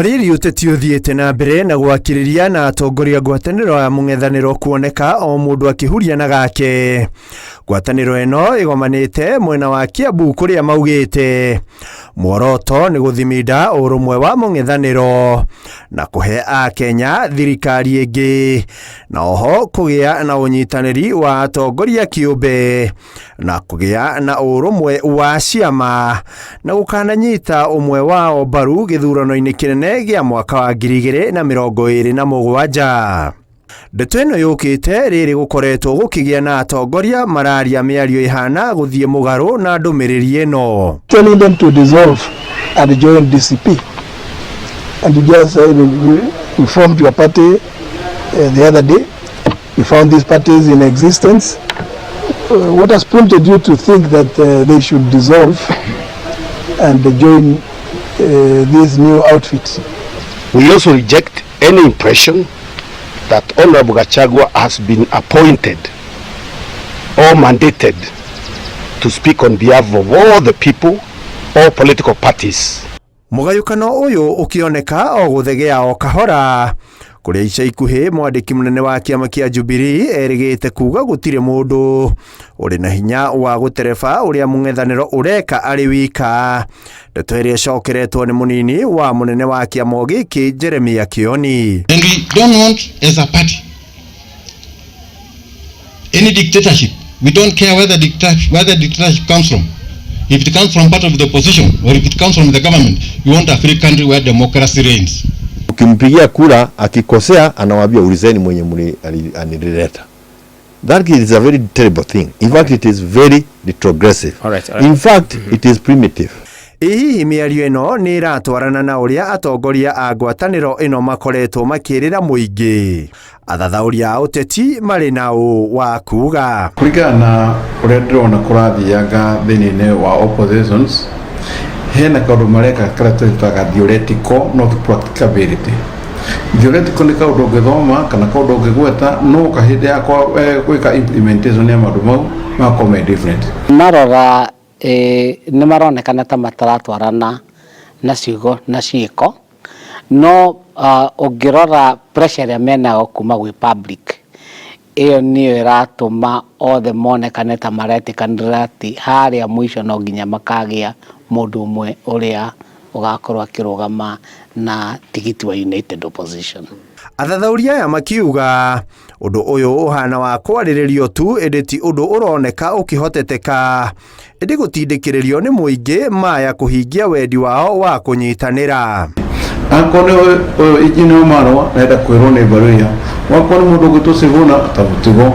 Rĩrĩ ũteti ũthiĩte na mbere na gwakĩrĩria na atongoria ngwatanĩro ya mũng'ethanĩro kuoneka o mũndũ akĩhuria na gake. Ngwatanĩro ĩno ĩgomanĩte mwena wa Kiambu kũrĩa maugĩte muoroto nĩ gũthiminda ũrũmwe wa mũng'ethanĩro na kũhe akenya thirikari ĩngĩ na oho kũgĩa na ũnyitanĩri wa atongoria kĩũmbe na kũgĩa na ũrũmwe wa ciama na gũkananyita ũmwe wao mbaru gĩthurano-inĩ kĩnene gĩa mwaka wa 2027. Ndeto ĩno yũkĩte rĩrĩ gũkoretwo gũkĩgĩa na atongoria mararia mĩario ĩhana gũthiĩ mũgarũ na ndũmĩrĩri ĩno. Telling them to dissolve and join DCP. And you just said we formed your party the other day. We found these parties in existence. What has prompted you to think that they should dissolve and join this new outfit? We also reject any impression that Honorable Gachagua has been appointed or mandated to speak on behalf of all the people, all political parties. Mũgayũkano ũyũ ũkĩoneka o gũthegea o kahora kũrĩa ica ikuhĩ mwandĩki mũnene wa kĩama kĩa Jubilee erĩgĩte kuga gũtirĩ mũndũ ũrĩ na hinya wa gũtereba ũrĩa mũng'ethanĩro ũreka arĩ wika. Ndeto ĩrĩa ĩcokeretwo nĩ mũnini wa mũnene wa kĩama gĩkĩ Jeremiah Kioni. And we don't want, as a party, any dictatorship. We don't care where the dictatorship comes from. If it comes from part of the opposition or if it comes from the government, we want a free country where democracy reigns. Ukimpigia kura akikosea, anawaambia ulizeni mwenye mli anilileta. That is a very terrible thing. In fact, it is very retrogressive. All right. In fact, it is primitive. Ĩ hihi mĩario ĩno nĩ ĩratwarana na ũrĩa atongoria a ngwatanĩro ĩno makoretwo makĩrĩra mũingĩ? Athathaũri a ũteti marĩ na ũ wa kuga. Kũringana na ũrĩa ndĩrona kũrathianga thĩinĩ wa oppositions, hena kaũndũ mareka karĩa twĩtaga theoretical, not practicability. Theoretical nĩ kaũndũ ũngĩthoma kana kaũndũ ũngĩgweta, no kahĩndĩ ya gwĩka implementation ya maũndũ mau magakorwo me different. Marora nĩ maronekana ta mataratwarana na ciugo na ciĩko, no ũngĩrora pressure ĩrĩa menayo kuma gwĩ public, ĩyo nĩyo ĩratũma othe monekane ta maretĩkanĩra atĩ harĩa mũico no nginya makagĩa mũndũ ũmwe ũrĩa ũgakorwo akĩrũgama na tigiti wa United Opposition. Athathaũri aya makiuga ũndũ ũyũ ũhana wa kwarĩrĩrio tu, ĩndĩ ti ũndũ ũroneka ũkĩhoteteka, ĩndĩ gũtindĩkĩrĩrio nĩ mũingĩ maya kũhingia wendi wao wa kũnyitanĩra. Akorwo nĩ ũyũ Engineer Marwa arenda kwĩrwo nĩ Mbaruya, wakorwo nĩ mũndũ ũgwĩtwo Sifuna ta mũtugo,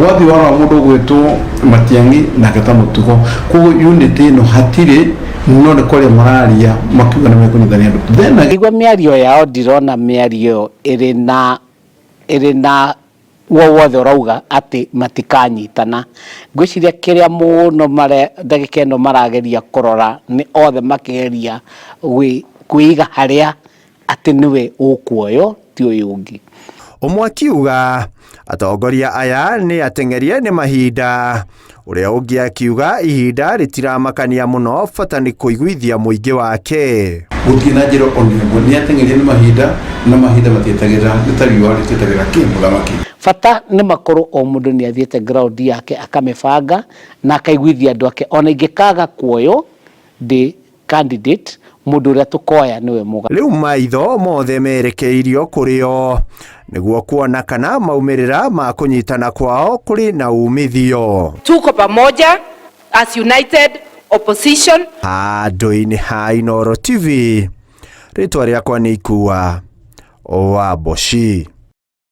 wathiĩ warora mũndũ ũgwĩtwo Matiang'i nake ta mũtugo. Koguo unity ĩno hatirĩ, no nĩ kwaria mararia makiuga nĩ mekũnyitania andũ. Then Igua mĩario yao, ndirona mĩario ĩrĩ na wo wothe ũrauga atĩ matikanyitana. Ngwĩciria kĩrĩa mũno mare ndagĩka ĩno marageria kũrora nĩ othe makĩgeria kwĩiga harĩa atĩ nĩwe ũkuoywo ti ũyũ ũngĩ. Ũmwe akiuga atongoria aya nĩ ateng'erie nĩ mahinda, ũrĩa ũngĩ akiuga ihinda rĩtiramakania mũno, bata nĩ kũiguithia mũingĩ wake. Gũtirĩ na njĩra ona ĩmwe nĩ ateng'erie nĩ mahinda, na mahinda matietagĩrĩra, nĩ ta riũa rĩtietagĩrĩra kĩ mũthamaki. Bata nĩ makorwo o mũndũ nĩ athiĩte ground yake akamĩbanga na akaiguithia andũ ake, ona ingĩkaga kuoywo ndĩ candidate, mũndũ ũrĩa tũkoya nĩwe mũga. Rĩu maitho mothe merekeirio kũrĩ o nĩguo kuona kana maumĩrĩra ma kũnyitana kwao kũrĩ na umithio. Tuko pamoja as united opposition. Handũ-inĩ ha Inooro TV, rĩtwa rĩakwa nĩ Ikua wa Mboci.